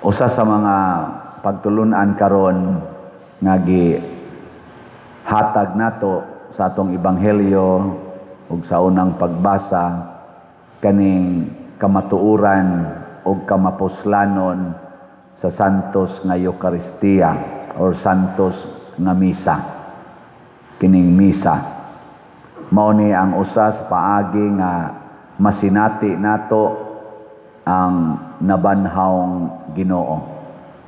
Usa sa mga pagtulunan karon nga gi hatag nato sa atong ebanghelyo ug sa unang pagbasa, kaning kamatuoran ug kamapuslanon sa Santos nga Eukaristiya or Santos nga Misa. Kining misa mao ni ang usa sa paagi nga masinati nato ang nabanhawng Ginoo,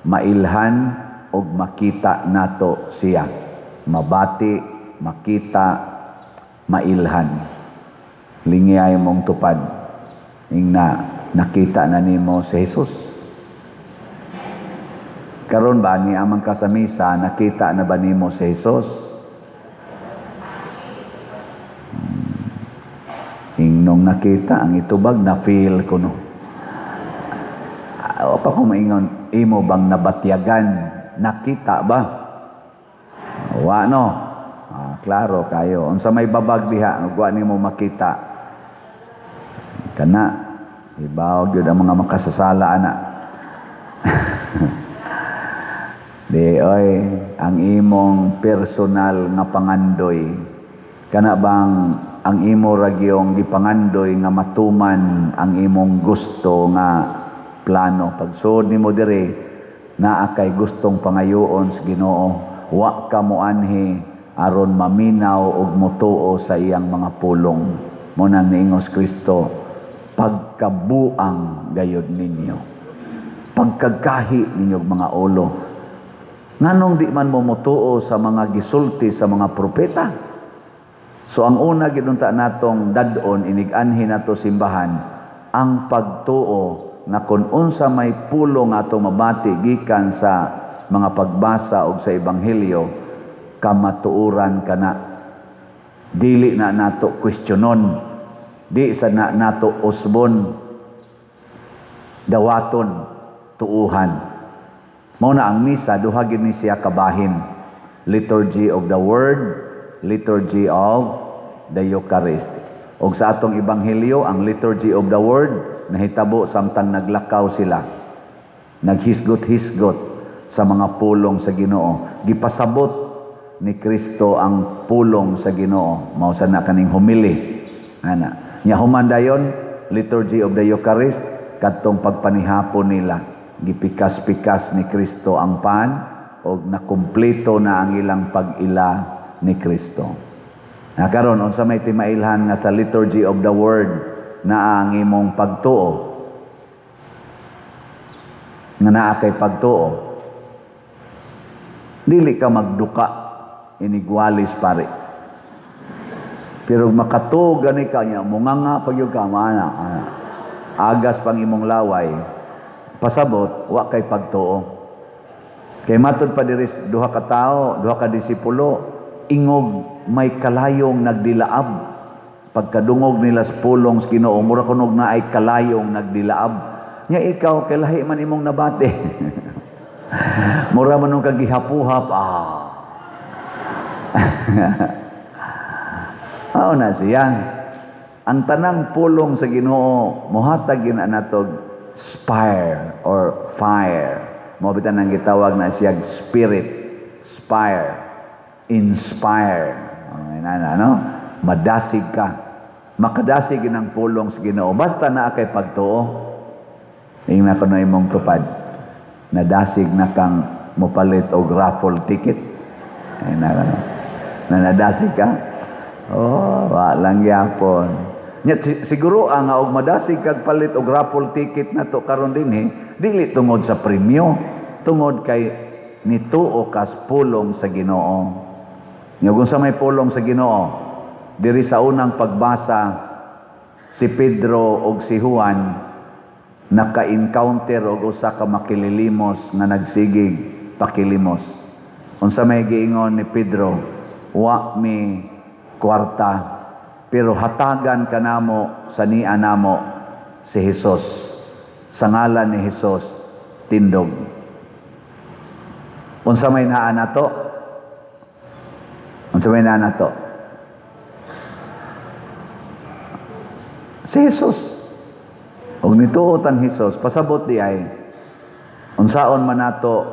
mailhan ug makita nato siya, mabati, makita, mailhan. Lingiyay mong tupad, ingna nakita na nimo si Jesus. Karon ba ni amang ka sa misa, nakita na ba nimo si Jesus? Ingnong nakita ang itubag, na feel ko no. O pa kung maingon, imo bang nabatyagan? Nakita ba? Wa no. Ah, klaro kayo. Unsa may babag diha, wa nimo makita. Kana ibaw gyud ang mga makasasala ana. Di oy, ang imong personal nga pangandoy, kana bang ang imo ragyong gipangandoy nga matuman ang imong gusto nga plano? Pagsuod nimo diri, naa kay gustong pangayoon sa Ginoo, wa ka moanhi aron maminaw ug motuo sa iyang mga pulong. Mo nang niingos Kristo, "Pagkabuang gayod ninyo, pagkagahi ninyong mga ulo, nganong di man mo motuo sa mga gisulti sa mga propeta?" So ang una gid unta natong dad-on inig-anhi nato simbahan, ang pagtuo nga kung unsa may pulong ato mabati gikan sa mga pagbasa og sa ebanghelyo, kamatuoran kana. Dili na nato kwestiyonon, di sa na nato usbon, dawaton, tuuhan. Mao na ang misa, duha gid ni siya kabahin: liturgy of the word, liturgy of the Eucharist. Og sa atong ebanghelyo, ang liturgy of the word nahitabo samtang naglakaw sila, naghisgot-hisgot sa mga pulong sa Ginoo. Gipasabot ni Kristo ang pulong sa Ginoo. Mao sa na kaning homily ana. Nya human dayon, liturgy of the Eucharist, kadtong pagpanihapon nila, gipikas-pikas ni Kristo ang pan og nakumpleto na ang ilang pag-ila ni Kristo. Na karon, unsa may timailhan nga sa liturgy of the word na ang imong pagtuo, nga naa kay pagtuo? Dili ka magduka inigwalis pare, pero makatuo gani ka niya, munganga pag ka mana, agas pang imong laway, pasabot wa kay pagtuo. Kay matud pa diri, duha ka tawo, duha ka disipulo, ingog may kalayong nagdilaab. Pagkadungog nila sa pulong sa Ginoo, mura kunog na ay kalayong nagdilaab. Nya ikaw, kay lahi man imong nabati, mura man nung kagihapuhap ah. Mao na siya. Ang tanang pulong sa Ginoo mohatag gyud na natog spire or fire. Mao bitan ang gitawag na siya spirit, spire, inspire. Okay, na, no? Madasig ka. Makadasig ang pulong sa Ginoo basta naa kay pagtuo. Ingna ko na imong tupad, nadasig na kang mopalit og raffle ticket? Ay na, no? Na nadasig ka? Oh, wa lang gyapon. Nya siguro ang og madasig kag palit og raffle ticket nato karon dinhi, dili tungod sa premyo, tungod kay nituo kas pulong sa Ginoo. Nya kung sa may pulong sa Ginoo diri sa unang pagbasa, si Pedro og si Juan naka-encounter og usa ka makililimos nga nagsigig pakilimos. Unsa may giingon ni Pedro? "Wa mi kwarta, pero hatagan kanamo sa nia namo si Jesus. Sa ngalan ni Jesus, tindog." Unsa may naa nato? Unsa may naa nato? Si Jesus. Og nituot ang Jesus, pasabot di ay, Unsaon man nato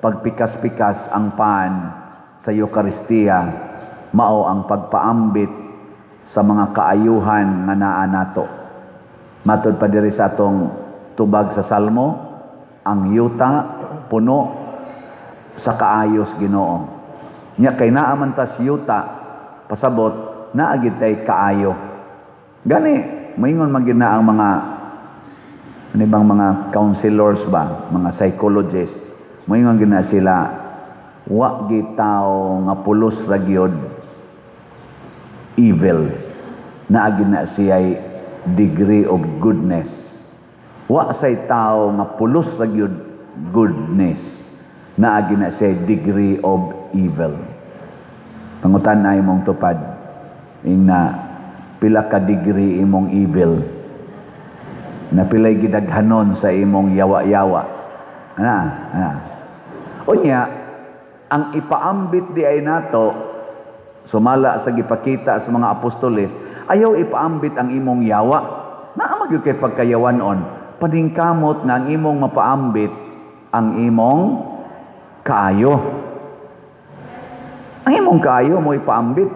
pagpikas-pikas ang pan sa Eukaristiya, mao ang pagpaambit sa mga kaayuhan nga naa nato. Matod pa diri sa atong tubag sa Salmo, ang yuta puno sa kaayos Ginoo. Nya kay naa man tas yuta, pasabot naa gid tay kaayo. Gani moingon man gid na ang mga ano bang mga counselors ba, mga psychologists, moingon gid na sila, wa gitaw nga pulos ra gyud evil, naa gid na siya'y degree of goodness. Wa say tao nga pulos ra gyud goodness, naa gid na siya'y degree of evil. Pangutan ay imong tupad, ingna pila ka degree imong evil, na pilay gidaghanon sa imong yawa-yawa. Ana, ana. Unya, ang ipaambit di ay nato, sumala sa gipakita sa mga apostoles, ayaw ipaambit ang imong yawa. Naa man gyud kay pagkayawanon, paningkamot nga ang imong mapaambit ang imong kaayo. Ang imong kaayo mo ipaambit.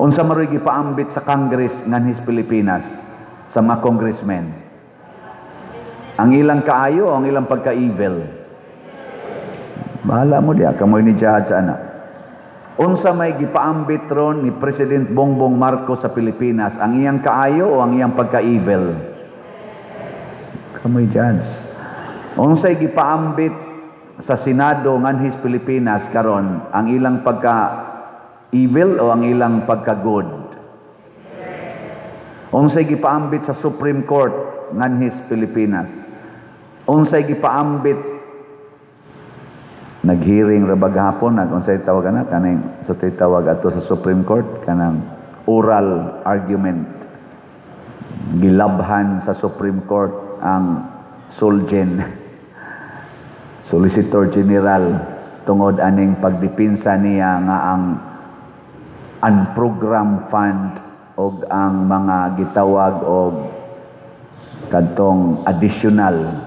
Unsa maroy gipaambit sa Congress nganhis Pilipinas sa mga congressmen? Ang ilang kaayo o ang ilang pagka-evil? Bahala mo diya, kamoy ni judge ana. Unsa may gipaambit ron ni President Bongbong Marcos sa Pilipinas, ang iyang kaayo o ang iyang pagka-evil? Kamoy judge. Unsay gipaambit sa Senado nganhis Pilipinas karon, ang ilang pagka evil o ang ilang pagka-good? Unsay gipaambit sa Supreme Court nganhis Pilipinas? Unsay gipaambit, naghearing ra gahapon, nag unsay tawag ana, kaning sa tawag ato sa Supreme Court, kanang oral argument, gilabhan sa Supreme Court ang Solgen, Solicitor General, tungod aning pagdepinsa niya nga ang unprogrammed fund og ang mga gitawag og kadtong additional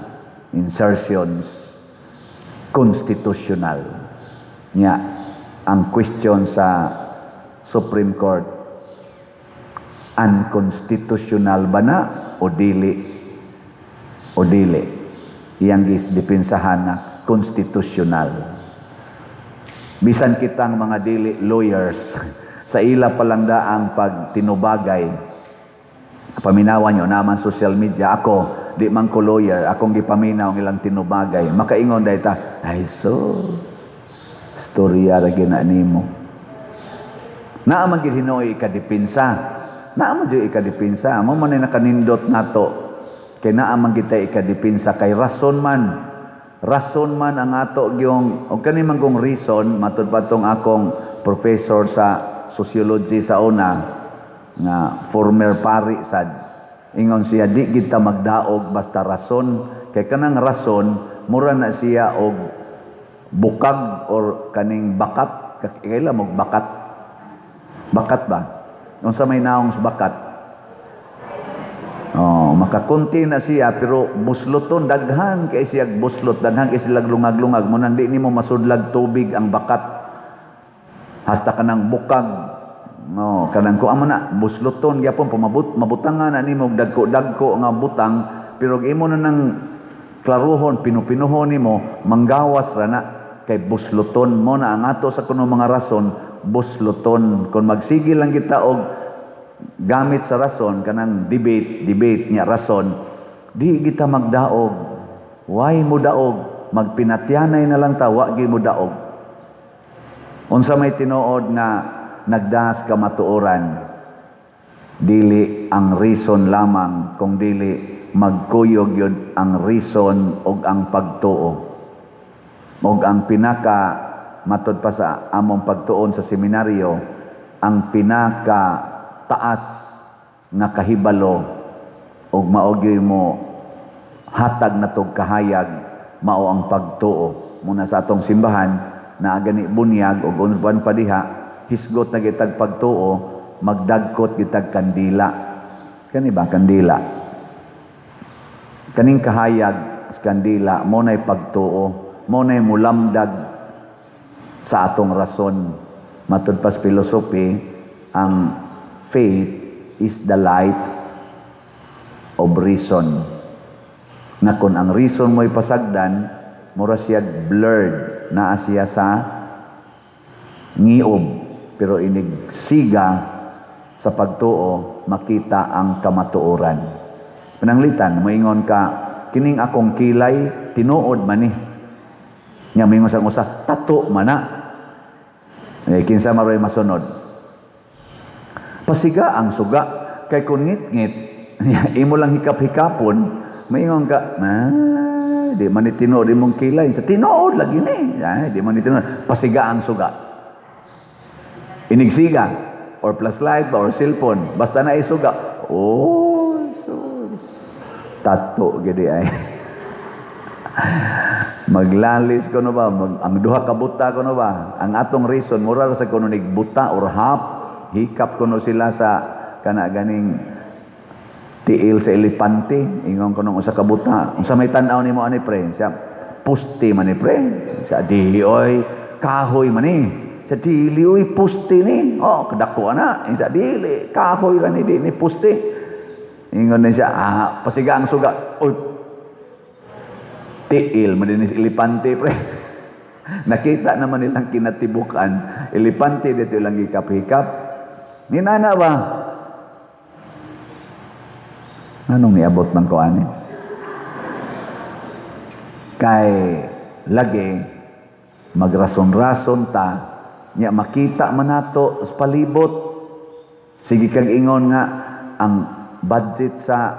insertions constitutional. Nya ang question sa Supreme Court, unconstitutional ba na o dili? O dili? Iyang gidepinsahan na constitutional. Bisan kitang mga dili lawyers, sa ila palang daang pagtinubagay, paminawan nyo naman social media, ako di man ko lawyer, akong gipaminaw ang ilang tinubagay, makaingon dahil ta, "Ay so storya ra gina nimo." Naa man gid hinuoy ikadepinsa, naa man jud ikadepinsa. Mo man ni nakanindot nato kay naa man gid tay ikadepinsa, kay rason man, rason man ang ato gyung og kani man kong reason. Matud pa tong akong professor sa sociology sa una nga former pari sad, ingon siya, di gid ta magdaog basta rason, kay kanang rason mura na siya og bukag or kaning bakat. Kaila mo bakat? Bakat ba? Unsa may naong sa bakat? Oh, makakunti na siya pero busloton, daghan kay siya buslot, daghan kay sila lungag-lungag mo nang di nimo masudlag tubig ang bakat. Hasta kanang bukag. No, kanang kuan man na busloton gyapon, pumabot mabutangan na nimo og dagko-dagko nga butang, pero imo na nang klaruhon, pinupinuhon nimo, manggawas ra na kay busloton mo na. Ang ato sa kuno mga rason, busloton. Kung magsige lang kita og gamit sa rason, kanang debate debate niya rason, di kita magdaog. Why mo daog? Magpinatyanay na lang ta, wa gi mo daog. Unsa may tinuod nga nagdas kamatuoran? Dili ang reason lamang, kung dili magkuyog yun ang reason og ang pagtuo. Og ang pinaka, matod pa sa among pagtuon sa seminaryo, ang pinaka taas nga kahibalo og mao gyud mo hatag natog kahayag, mao ang pagtuo. Muna sa atong simbahan na gani bunyag og uban pa diha, hisgot na gitag pagtuo, magdagkot gitag kandila. Kani ba kandila, kaning kahayag sa kandila, mao na'y pagtuo, mao na'y mulamdag sa atong rason. Matud pas philosophy, ang faith is the light of reason. Na kung ang reason mo'y pasagdan, mura siya blurred, naa siya sa ngiob, pero inig siga sa pagtuo, makita ang kamatuoran. Pananglitan, moingon ka, "Kining akong kilay, tinuod man ni." Nya moingon sa usa, "Tato man na." Eh, kinsa maroy masunod? Pasiga ang suga, kay kung ngit-ngit, imo lang hikap-hikapon, maingon ka, "Ah, di man ni tinuod imong kilay." Sa tinuod lagi ni. Ay, di man ni tinuod. Pasiga ang suga. Inigsiga, or flashlight ba, or cellphone, basta na isuga. Oh, sus. Tato gidi ay. Maglalis ko no ba, ang duha ka buta ko no ba, ang atong reason, mura ra sa kuno nig buta or hap, hikap kuno sila sa kana ganing tiil sa elepante. Ingon ko nung usa ka buta, "Unsa may tan-aw nimo ani, pre?" Siya, "Puste man ni, pre." Siya, "Di oy, kahoy man ni." Sa, "Dili oy, puste ni." "Oh, kadako ana." Siya, "Dili, kahoy ra ni, di ni puste." Ingon ni siya, "Ah, pasiga ang suga. Oy, tiil man din si elepante, pre." Nakita naman nilang kinatibukan, elepante dito lang hikap-hikap. Ninana ba? Anong niabot man ko ani? Kay lagi magrason-rason ta nya, makita man nato sa palibot. Sige kag ingon nga ang budget sa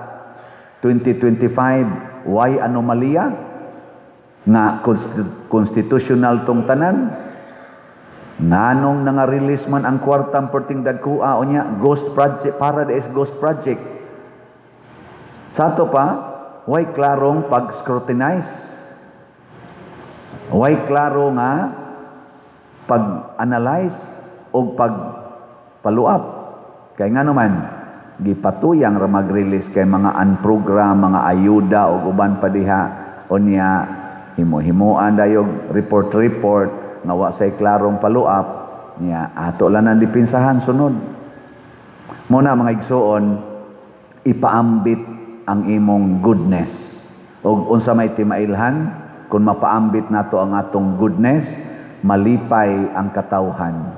2025 why anomalya nga constitutional tong tanan, nganong nanga-release man ang kwartang perting dagkua unya ghost project, para is ghost project? Sa ato pa, way klarong pag-scrutinize, way klaro nga pag-analyze o pag-follow up. Kay nga naman gipatuyang ra mag-release kay mga unprogram, mga ayuda o uban pa diha, unya himo-himuan dayog report report nga wa say klarong follow up niya. Ato lang ang dipinsahan sunod mo na, mga igsuon, ipaambit ang imong goodness. Og unsa may timailhan kung mapaambit nato ang atong goodness? Malipay ang katawhan.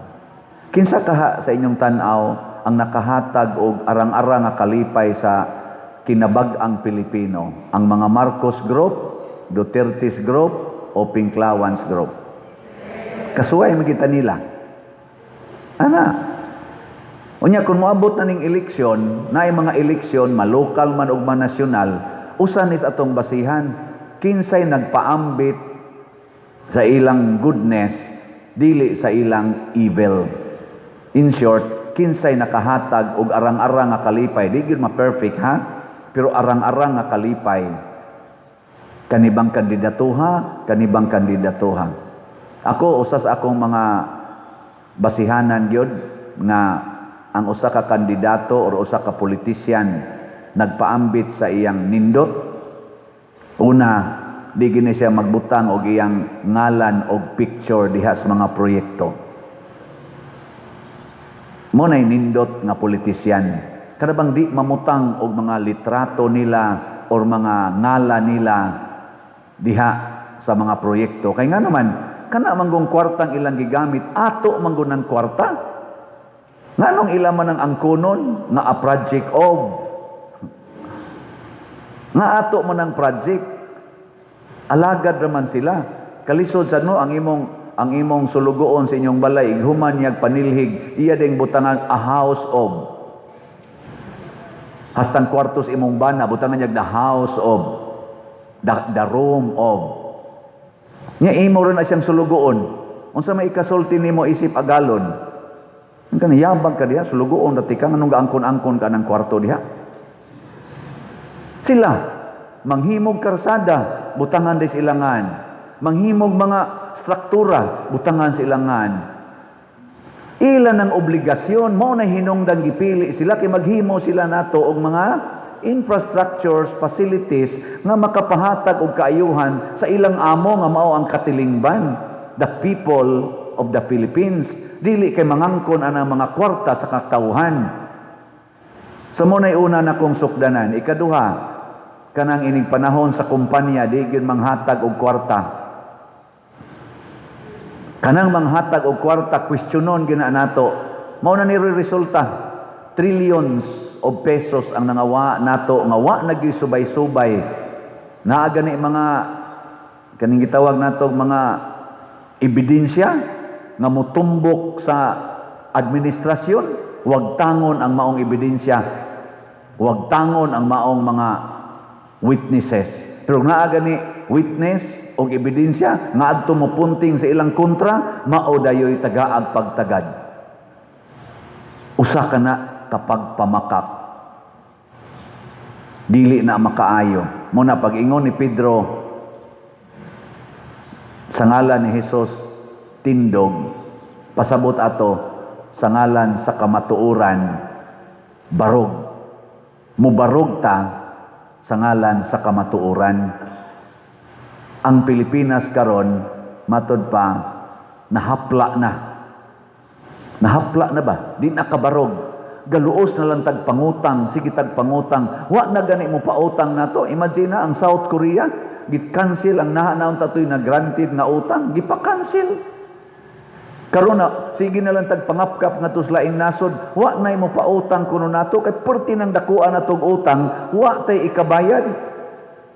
Kinsa kaha sa inyong tan-aw ang nakahatag og arang-arang nga kalipay sa kinabag-ang Pilipino? Ang mga Marcos Group, Duterte's Group o Pinklawans Group? Kasuway magita nila. Ana. Unya kung moabot na ning eleksyon, naay mga eleksyon, malokal man ug man nasyonal, usa ni sa atong basihan, kinsay nagpaambit sa ilang goodness, dili sa ilang evil. In short, kinsay nakahatag og arang-arang nga kalipay, di gyud ma-perfect ha, pero arang-arang nga kalipay. Kanibang kandidatuha, kanibang kandidatuha. Ako, usa sa akong mga basihanan gyud nga ang usa ka kandidato or usa ka politician nagpaambit sa iyang nindot. Una, di gini siya magbutang og iyang ngalan og picture diha sa mga proyekto. Mo nay nindot nga politician. Kada bang di mamutang og mga litrato nila or mga ngalan nila diha sa mga proyekto. Kay nga naman, kana manggong kwartang ilang gigamit, ato manggon ang kwarta. Nganong ila man ang angkonon nga a project of? Nga ato man ang project. Alagad raman sila. Kalisod sa no ang imong sulugoon sa inyong balay, ighuman niyag panilhig, iya ding butangan a house of. Hastang kwarto sa imong bana, butangan niya the house of, the room of. Nya imo rin na siyang sulugoon. Unsa may ikasulti nimo isip agalon? Ang kaniyabag ka diha, sulugoon dati ka, nganong gaangkon-angkon ka ng kwarto diha? Sila, manghimog karsada, butangan des ilangan. Manghimog mga struktura, butangan sa ilangan. Ilan ang obligasyon mo na hinungdang gipili sila kay maghimo sila nato og mga Infrastructures, facilities nga makapahatag og kaayuhan sa ilang amo nga mao ang katilingban, the people of the Philippines. Dili kay mangangkon ang mga kwarta sa katawhan. So mao na'y una na kong sukdanan. Ikaduha, kanang inig panahon sa kumpanya, di gyud manghatag og kwarta. Kanang manghatag og kwarta, kwestiyonon gina nato. Mao na ni resulta. Trillions of pesos ang nangawa nato nga wa na gyud subay-subay. Naa gani mga kaning gitawag nato mga ebidensya nga motumbok sa administrasyon, wag tangon ang maong ebidensya, wag tangon ang maong mga witnesses. Pero naa gani witness og ebidensya nga adto mo punting sa ilang kontra, mao dayoy tagaag pagtagad. Usa ka na kapag pamakak. Dili na makaayo. Mao na pag-ingon ni Pedro, "Sa ngalan ni Jesus, tindog." Pasabot ato, sa ngalan sa kamatuoran, barog. Mubarog ta sa ngalan sa kamatuoran. Ang Pilipinas karon, matod pa, nahapla na. Nahapla na ba? Di na kabarog. Galuos na lang tag pangutang, sige tag pangutang. Wa na gani mo pautang nato. Imagine na ang South Korea, gi-cancel ang naha naon tatoy na granted nga utang, gipa-cancel. Karon na sige na lang tag pangapkap nga sa laing nasod, wa nay mo pautang kuno nato kay perti nang dakuan natong utang, wa tay ikabayad.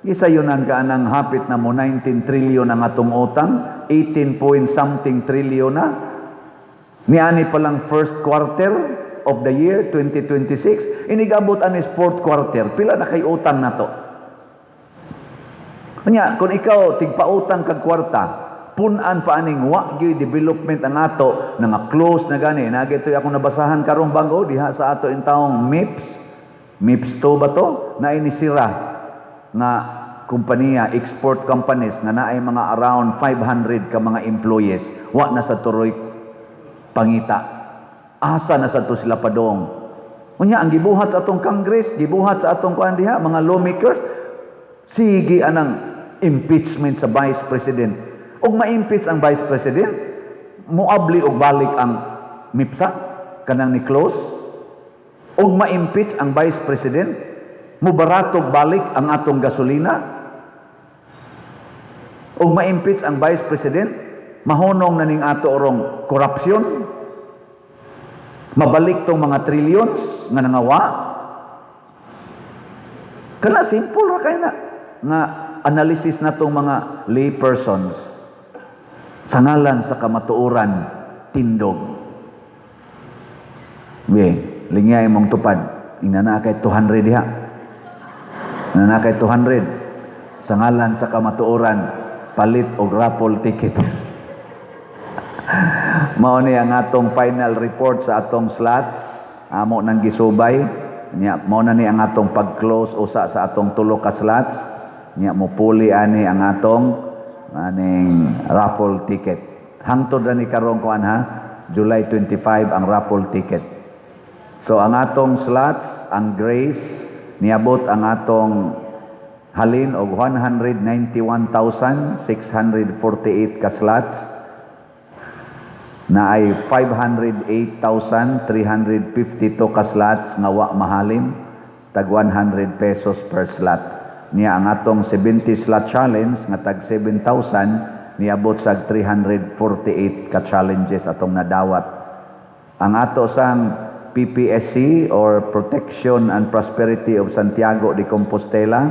Gisayunan ka anang hapit na mo 19 trillion ang atong utang, 18 point something trillion na. Niani pa lang first quarter of the year 2026, inigabot anis fourth quarter, pila na kay utang nato? Kanya, kung ikaw tigpautang kag kwarta, punan pa aning wa gyud development ang ato, nga close na gani. Naa gito'y akong nabasahan karong bago diha sa ato intawong MIPS. MIPS 2 ba to? Na inisira nga kumpanya, export companies nga naay mga around 500 ka mga employees, wa na sa turoy pangita. Asa na sa to sila padong? Unya ang gibuhat sa atong Congress, gibuhat sa atong kuan diha, mga lawmakers, sige anang impeachment sa Vice President. Ug ma-impeach ang Vice President, muabli og balik ang MIPSA kanang ni close. Ug ma-impeach ang Vice President, mubaratog balik ang atong gasolina. Ug ma-impeach ang Vice President, mahunong na ning ato orong korupsyon. Mabalik tong mga trillions nga nangawa. Kana simple ra kay na nga analysis natong mga lay persons. Sa ngalan sa kamatuoran, tindog. Be, lingyay mong tupad. Ina na kay 200 diha. Ina na kay 200. Sa ngalan sa kamatuoran, palit og raffle ticket. Mao ni ang atong final report sa atong slots. Amo nang gisubay. Nya mao na ni ang atong pag-close usa sa atong tulo ka slots. Nya mo puli ani ang atong aning raffle ticket. Hangtod ra ni karong kuan ha, July 25 ang raffle ticket. So ang atong slots, ang Grace, niabot ang atong halin og 191,648 ka slots na ay 508,352 ka slots nga wa mahalin, tag 100 pesos per slot. Niya ang atong 70 slot challenge nga tag 7,000, niabot sa 348 ka challenges atong nadawat. Ang ato sang PPSC or Protection and Prosperity of Santiago de Compostela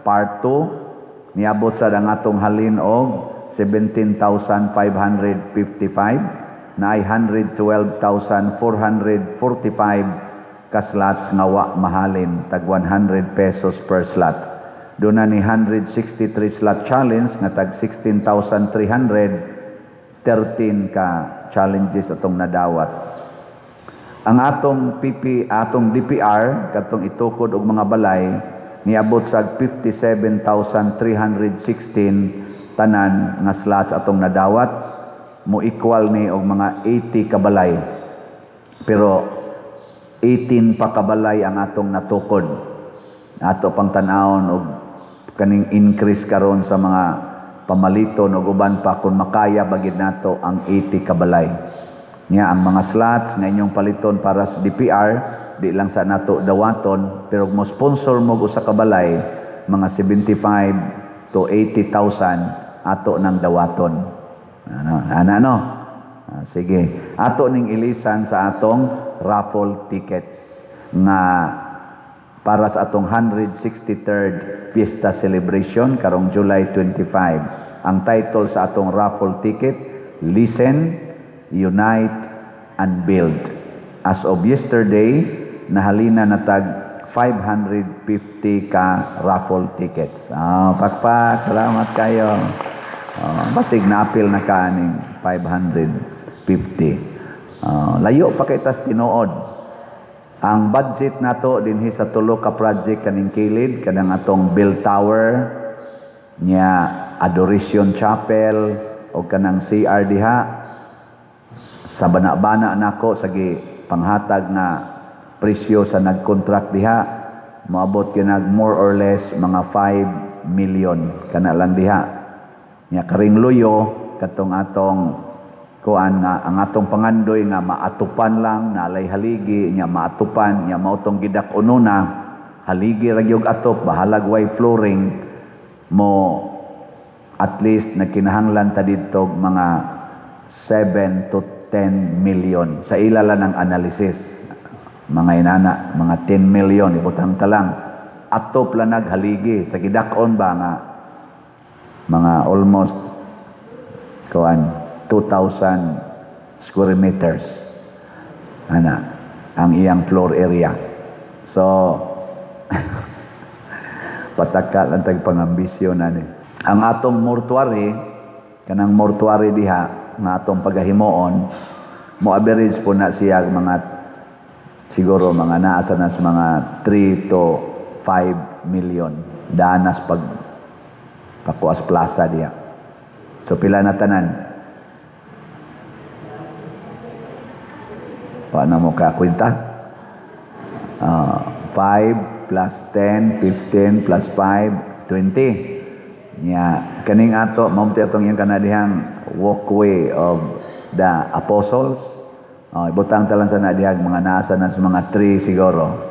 Part 2, niabot sa ang atong halin og 17,555 na ay 112,445 ka slots nga wa mahalin, tag 100 pesos per slot. Doon na ni 163 slot challenge nga tag 16,313 ka challenges atong nadawat. Ang atong PP, atong DPR katong itukod og mga balay, niabot sa 57,316 tanan nga slots atong nadawat, mo equal ni og mga 80 kabalay. Pero 18 pa kabalay ang atong natukod. Ato pang tan-awon og kaning increase karon sa mga pamaliton og uban pa, kung makaya ba gid nato ang 80 ka balay. Nya ang mga slots nga inyong paliton para sa DPR, di lang sa nato dawaton, pero mo sponsor mo og usa ka balay, mga 75 to 80,000 ato nang dawaton. Ano, ana no? Ah, sige. Ato ning ilisan sa atong raffle tickets nga para sa atong 163rd Fiesta Celebration karong July 25. Ang title sa atong raffle ticket, "Listen, Unite, and Build." As of yesterday, nahalina na tag 550 ka raffle tickets. Ah, pakpak, salamat kayo. Ah, basig naapil na ka aning 550. Ah, layo pa kay tas tinuod. Ang budget nato dinhi sa tulo ka project kaning kilid, kanang atong bell tower nya, Adoration Chapel o kanang CR diha sa bana-bana nako sa gi panghatag na presyo sa nagkontrakt diha, moabot kinag more or less mga 5 million kana lang diha. Nya karing luyo katong atong kuan nga ang atong pangandoy nga maatupan lang, nalay haligi nya, maatupan nya, mao tong gidak-ununa, haligi ra gyud atop, bahalag way flooring mo, at least nagkinahanglan ta didto mga 7 to 10 million sa ila lang ng analysis, mga inana, mga 10 million ibutang ta lang atop lang naghaligi sa gidak-on ba nga mga almost kuan 2,000 square meters ana ang iyang floor area. So pataka lang tag pangambisyon ani. Ang atong mortuary, kanang mortuary diha nga atong pagahimuon, mo average po na siya mga siguro mga naa sa nas mga 3 to 5 million danas pag pakuas plaza diha. So pila na tanan? Paano mo ka kwenta? 5 plus 10, 15 plus 5, 20. Nya, kaning ato, mao atong iyang kanadihang walkway of the apostles. Oh, ibutang talang sa nadihag mga nasa na sa mga 3 siguro.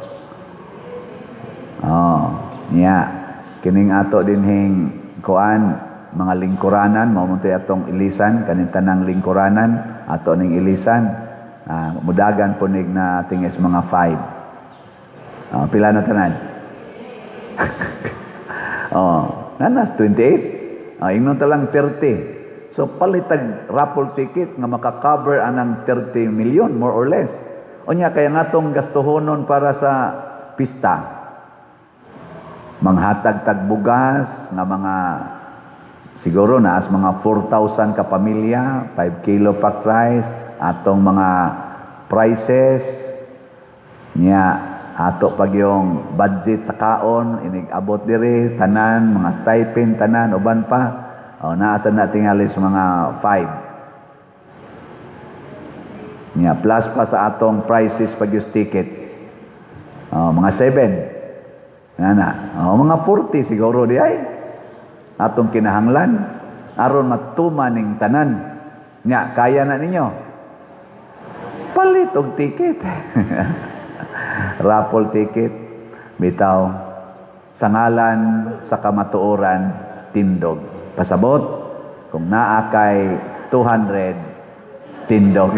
Oh, nya, kining ato dinhing kuan mga lingkuranan, mao man atong ilisan, kaning tanang lingkuranan ato ning ilisan. Ah, mudagan po nig na tingis mga 5. Oh, pila na tanan? Oh, nanas 28. Oh, ingnon ta lang 30. So palitag raffle ticket nga maka-cover anang 30 million more or less. Unya kaya nga tong gastuhonon para sa pista. Manghatag tag bugas nga mga siguro naas mga 4,000 ka pamilya, 5 kilo packed rice, atong mga prices nya, ato pag yung budget sa kaon inig abot diri tanan, mga stipend tanan, uban pa, o naa sa na tingali sa mga 5 nya, plus pa sa atong prices pag yung ticket, o, mga 7 nga na, o, mga 40 siguro di ay atong kinahanglan aron matuma ning tanan. Nya kaya na ninyo, palit og ticket, raffle ticket bitaw, sa ngalan sa kamatuoran, tindog. Pasabot kung naa kay 200, tindog.